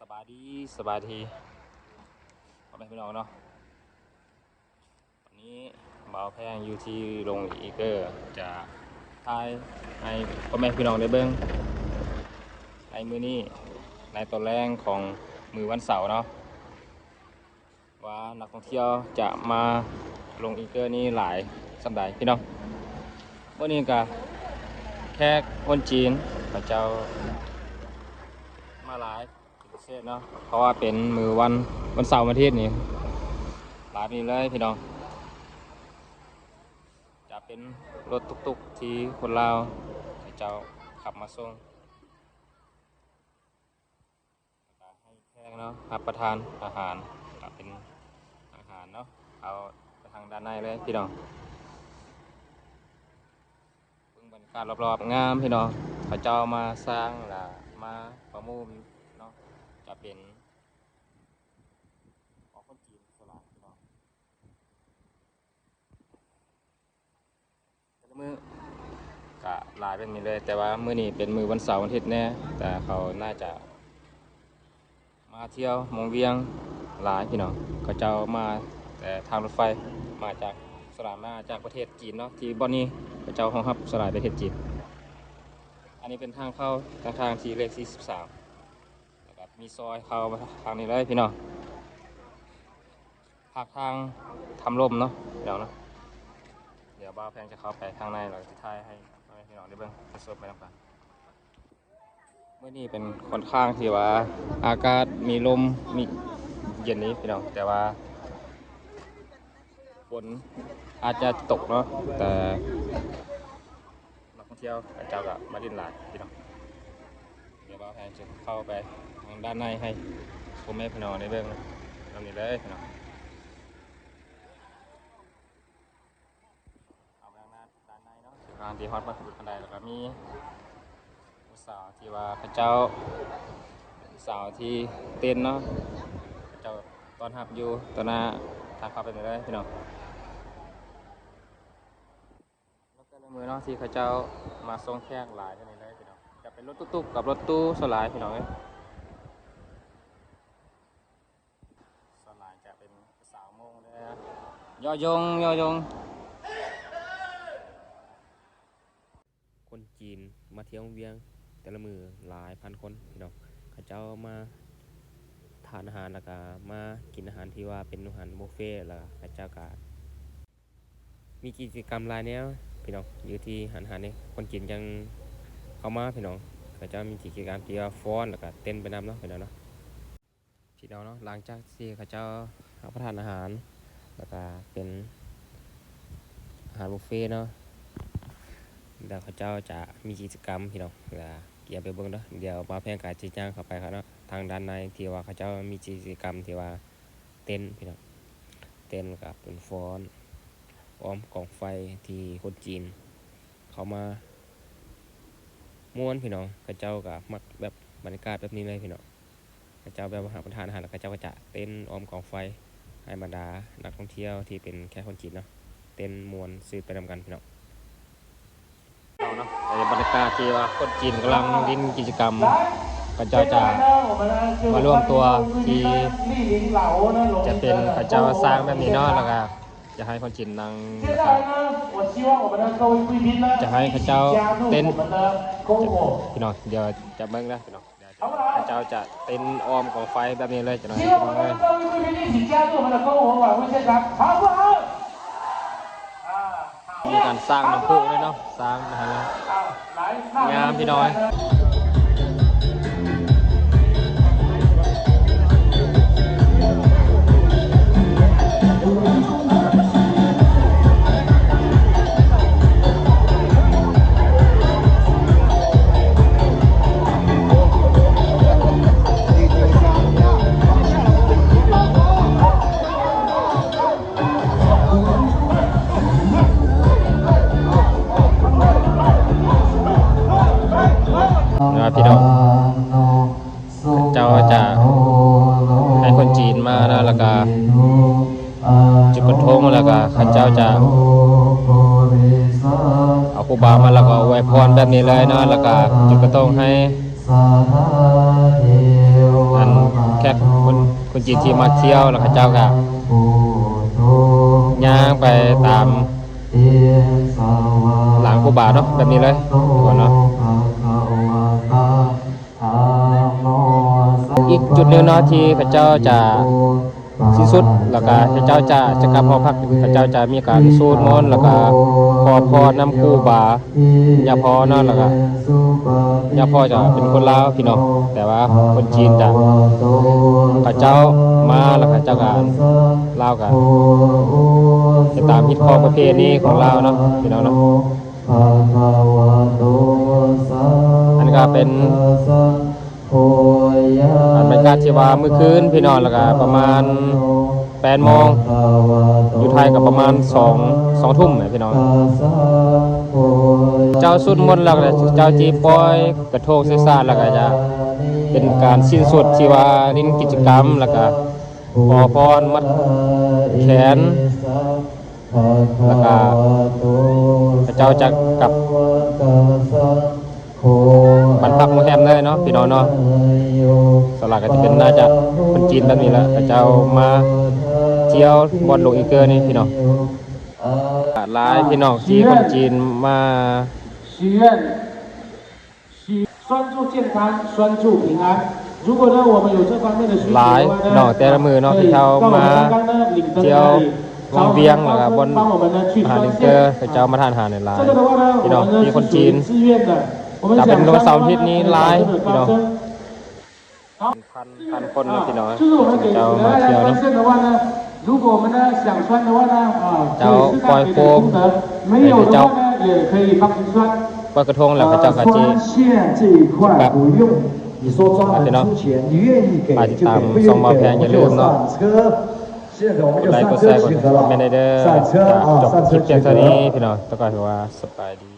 ສະບາຍດີ ສະບາຍດີ ພໍ່ແມ່ພີ່ນ້ອງເນາະ. ຕອນນີ້ບ່າວແພງຢູ່ທີ່ໂຮງອີເກີ ຈະຖ່າຍໃຫ້ພໍ່ແມ່ພີ່ນ້ອງໄດ້ເບິ່ງ ໃນມື້ນີ້ ໃນຕອນແລງຂອງມື້ວັນເສົາເນາະ ວ່ານັກທ່ອງທ່ຽວຈະມາໂຮງອີເກີນີ້ຫຼາຍສ່ຳໃດພີ່ນ້ອງ. ມື້ນີ້ກະແຂກຄົນຈີນເຂົາເຈົ້າມາຫຼາຍ ເປັນພິເສດເນາະ ເພາະວ່າເປັນມື້ວັນ ວັນເສົາວັນອາທິດນີ້ ຫຼາຍແບບນີ້ເລີຍພີ່ນ້ອງ. ຈະເປັນລົດຕຸກໆທີ່ຄົນລາວເຂົາເຈົ້າຂັບມາສົ່ງ ແລ້ວກະໃຫ້ແຂກເນາະ ຮັບປະທານອາຫານ ກະເປັນອາຫານເນາະ ເອົາໄປທາງດ້ານໃນເລີຍພີ່ນ້ອງ. ເບິ່ງບັນຍາກາດລອບໆ ງາມພີ່ນ້ອງ. ເຂົາເຈົ້າມາສ້າງ ແລະ ມາປະມູນເນາະ ຈະເປັນຂອງຄົນຈີນສ່ວນຫຼາຍພີ່ນ້ອງ. ແຕ່ລະມື້ກະຫຼາຍແບບນີ້ເລີຍ ແຕ່ວ່າມື້ນີ້ເປັນມື້ວັນເສົາວັນອາທິດແດ່ ແຕ່ເຂົາໜ້າຈະ ມາທ່ຽວເມືອງວຽງຫຼາຍພີ່ນ້ອງ. ເຂົາເຈົ້າມາແຕ່ທາງລົດໄຟ ມາຈາກ ສ່ວນຫຼາຍມາຈາກປະເທດຈີນເນາະ ທີ່ບ່ອນນີ້ເຂົາເຈົ້າຮອງຮັບສ່ວນຫຼາຍປະເທດຈີນ. ອັນນີ້ເປັນທາງເຂົ້າ ທາງ ທາງທີ່ເລກສີ່ສິບສາມ ແລ້ວກໍມີຊອຍເຂົ້າທາງນີ້ເລີຍພີ່ນ້ອງ. ພາກທາງຖ້ຳລົມເນາະ ພີ່ນ້ອງເນາະ. ດຽວບ່າວແພງຈະເຂົ້າໄປທາງໃນ ແລ້ວກໍຊິຖ່າຍໃຫ້ພີ່ນ້ອງໄດ້ເບິ່ງ ໄປຊົມໄປນຳກັນ. ມື້ນີ້ເປັນຂ້ອນຂ້າງທີ່ວ່າອາກາດມີລົມ ມີເຢັນດີພີ່ນ້ອງ ແຕ່ວ່າຝົນອາດຈະຕົກເນາະ ແຕ່ນັກທ່ອງທ່ຽວເຂົາເຈົ້າກໍມາຫຼິ້ນຫຼາຍພີ່ນ້ອງ. ດຽວບ່າວແພງຈະເຂົ້າໄປທາງດ້ານໃນໃຫ້ພໍ່ແມ່ພີ່ນ້ອງໄດ້ເບິ່ງນຳນີ້ເລີຍພີ່ນ້ອງ. ເຂົ້າໄປທາງດ້ານໃນເນາະ ເສັ້ນທາງທີ່ຮອດມາເຖິງຂັ້ນໃດ ແລ້ວກໍມີຜູ້ສາວທີ່ວ່າເຂົາເຈົ້າ ສາວທີ່ເຕັ້ນເນາະ ເຂົາເຈົ້າຕ້ອນຮັບຢູ່ຕໍ່ໜ້າທາງເຂົ້າໄປນີ້ເລີຍພີ່ນ້ອງ. ແຕ່ລະມື້ເນາະ ທີ່ເຂົາເຈົ້າມາສົ່ງແຂກຫຼາຍແບບນີ້ເລີຍພີ່ນ້ອງ ຈະເປັນລົດຕຸກໆກັບລົດຕູ້ສ່ວນຫຼາຍພີ່ນ້ອງເອີຍ. ສ່ວນຫຼາຍຈະເປັນສາວມົ້ງເດີ ຍໍຍົງ ຍໍຍົງ. ຄົນຈີນມາທ່ຽວວຽງແຕ່ລະມື້ຫຼາຍພັນຄົນພີ່ນ້ອງ. ເຂົາເຈົ້າມາທານອາຫານ ແລ້ວກະມາກິນອາຫານທີ່ວ່າເປັນອາຫານບຸບເຟ ແລ້ວເຂົາເຈົ້າກະມີກິດຈະກຳຫຼາຍແນວພີ່ນ້ອງ. ຢູ່ທີ່ຮ້ານອາຫານນີ້ ຄົນຈີນຈັ່ງເຂົ້າມາພີ່ນ້ອງ. ເຂົາເຈົ້າມີກິດຈະກຳທີ່ວ່າຟ້ອນ ແລ້ວກະເຕັ້ນໄປນຳເນາະພີ່ນ້ອງເນາະ. ພີ່ນ້ອງເນາະ ຫຼັງຈາກທີ່ເຂົາເຈົ້າຮັບປະທານອາຫານ ແລ້ວກະເປັນອາຫານບຸບເຟເນາະ ແລ້ວເຂົາເຈົ້າຈະມີກິດຈະກຳພີ່ນ້ອງ ລະກຽມໄປເບິ່ງເດີ. ດຽວບ່າວແພງກະຊິຍ່າງເຂົ້າໄປເນາະ ທາງດ້ານໃນທີ່ວ່າເຂົາເຈົ້າມີກິດຈະກຳທີ່ວ່າເຕັ້ນພີ່ນ້ອງ ເຕັ້ນກະເປັນຟ້ອນ ອ້ອມກອງໄຟທີ່ຄົນຈີນເຂົ້າມາມ່ວນພີ່ນ້ອງ. ເຂົາເຈົ້າກະມັກແບບບັນຍາກາດແບບນີ້ເລີຍພີ່ນ້ອງ. ເຂົາເຈົ້າແບບວ່າຮັບປະທານອາຫານ ແລ້ວເຂົາເຈົ້າກໍຈະເຕັ້ນອ້ອມກອງໄຟ ໃຫ້ບັນດານັກທ່ອງທ່ຽວທີ່ເປັນແຂກຄົນຈີນເນາະ ເຕັ້ນມ່ວນຊື່ນໄປນຳກັນພີ່ນ້ອງ. ເນາະ ໃນບັນຍາກາດທີ່ວ່າຄົນຈີນກຳລັງຫຼິ້ນກິດຈະກຳ ເຂົາເຈົ້າຈະມາລວມຕົວທີ່ຈະເປັນ ເຂົາເຈົ້າສ້າງແບບນີ້ເນາະ ແລ້ວກໍຈະໃຫ້ຄົນຈີນນັ່ງ ແລ້ວກໍຈະໃຫ້ເຂົາເຈົ້າເຕັ້ນ ພີ່ນ້ອງ ດຽວຈະເບິ່ງນະພີ່ນ້ອງ. ເຂົາເຈົ້າຈະເຕັ້ນອ້ອມກອງໄຟແບບນີ້ເລີຍ ຈັກໜ້ອຍພີ່ນ້ອງເອີຍ. ມີການສ້າງນ້ຳພຸດ້ວຍເນາະ ສ້າງນະ ງາມພີ່ນ້ອງເອີຍ. ນະ ພີ່ນ້ອງ ເຈົ້າຈະໃຫ້ຄົນຈີນມານະ ແລ້ວກະຈຸດກະທົງ ແລ້ວກະເຂົາເຈົ້າຈະເອົາຄູບາມາ ແລ້ວກະອວຍພອນແບບນີ້ເລີຍເນາະ ແລ້ວກະຈຸດກະທົງໃຫ້ ອັນ ຈີນທີ່ມັກທ່ຽວ ແລ້ວເຂົາເຈົ້າກະຍ່າງໄປຕາມຫຼັງຄູບາເນາະ ແບບນີ້ເລີຍທຸກຄົນເນາະ. ອີກຈຸດໜຶ່ງເນາະ ທີ່ເຂົາເຈົ້າຈະສິ້ນສຸດ ແລ້ວກະເຂົາເຈົ້າຈະ ຈະກັບຫໍພັກ ເຂົາເຈົ້າຈະມີການສູດມົນ ແລ້ວກະຂໍພອນນຳຄູບາ ຍາພໍ່ເນາະ ແລ້ວກະຍາພໍ່ຈະເປັນຄົນລາວພີ່ນ້ອງ ແຕ່ວ່າຄົນຈີນຈະ ເຂົາເຈົ້າມາ ແລ້ວເຂົາເຈົ້າກະ ລາວກະເຮັດຕາມຮີດຄອງປະເພນີຂອງລາວເນາະ ພີ່ນ້ອງເນາະ. ອັນນີ້ກະເປັນ ອັນບັນຍາກາດທີ່ວ່າມື້ຄືນພີ່ນ້ອງ ແລ້ວກະປະມານແປດໂມງ ຢູ່ໄທກະປະມານສອງ ສອງທຸ່ມແຫຼະພີ່ນ້ອງ. ເຈົ້າສູດມົນແລ້ວກະເຈົ້າຊິປ່ອຍກະທົງໃສ່ສາດ ແລ້ວກະຈະເປັນການສິ້ນສຸດທີ່ວ່າຫຼິ້ນກິດຈະກຳ ແລ້ວກະຂໍພອນ ມັດແຂນ ແລ້ວກະເຂົາເຈົ້າຈະກັບບ້ານພັກໂຮງແຮມເລີຍເນາະ ພີ່ນ້ອງເນາະ. ສ່ວນຫຼາຍກະຈະເປັນໜ້າຈະຄົນຈີນແບບນີ້ແຫຼະ ເຂົາເຈົ້າມາທ່ຽວບ່ອນຫຼວງອີເກີນີ້ພີ່ນ້ອງ. ຫຼາຍພີ່ນ້ອງທີ່ຄົນຈີນມາ 专注健康，专注平安。如果呢，我们有这方面的需求的话呢， ຫຼາຍພີ່ນ້ອງແຕ່ລະມື້ເນາະ ເຂົາເຈົ້າມາທ່ຽວວົງວຽງ ແລ້ວກະບ່ອນອາຫານອີເກີ ເຂົາເຈົ້າມາທານອາຫານຫຼາຍພີ່ນ້ອງ ມີຄົນຈີນ ຖ້າເປັນວັນເສົາອາທິດນີ້ຫຼາຍພີ່ນ້ອງ ເປັນພັນໆຄົນເນາະພີ່ນ້ອງ ເຂົາເຈົ້າມາທ່ຽວເນາະ. ເຈົ້າປ່ອຍໂຄມ ເຂົາເຈົ້າປ່ອຍກະທົງແລ້ວ ເຂົາເຈົ້າກະຊິກັບ ພີ່ນ້ອງ ຝາກຕິດຕາມຊ່ອງບ່າວແພງ ຢ່າລືມເນາະ ກົດໄລ ກົດແຊ ກົດຄອມເມັນໄດ້ເດີ. ຈະຈົບຄລິບພຽງເທົ່ານີ້ພີ່ນ້ອງ ຕ້ອງການວ່າສະບາຍດີ.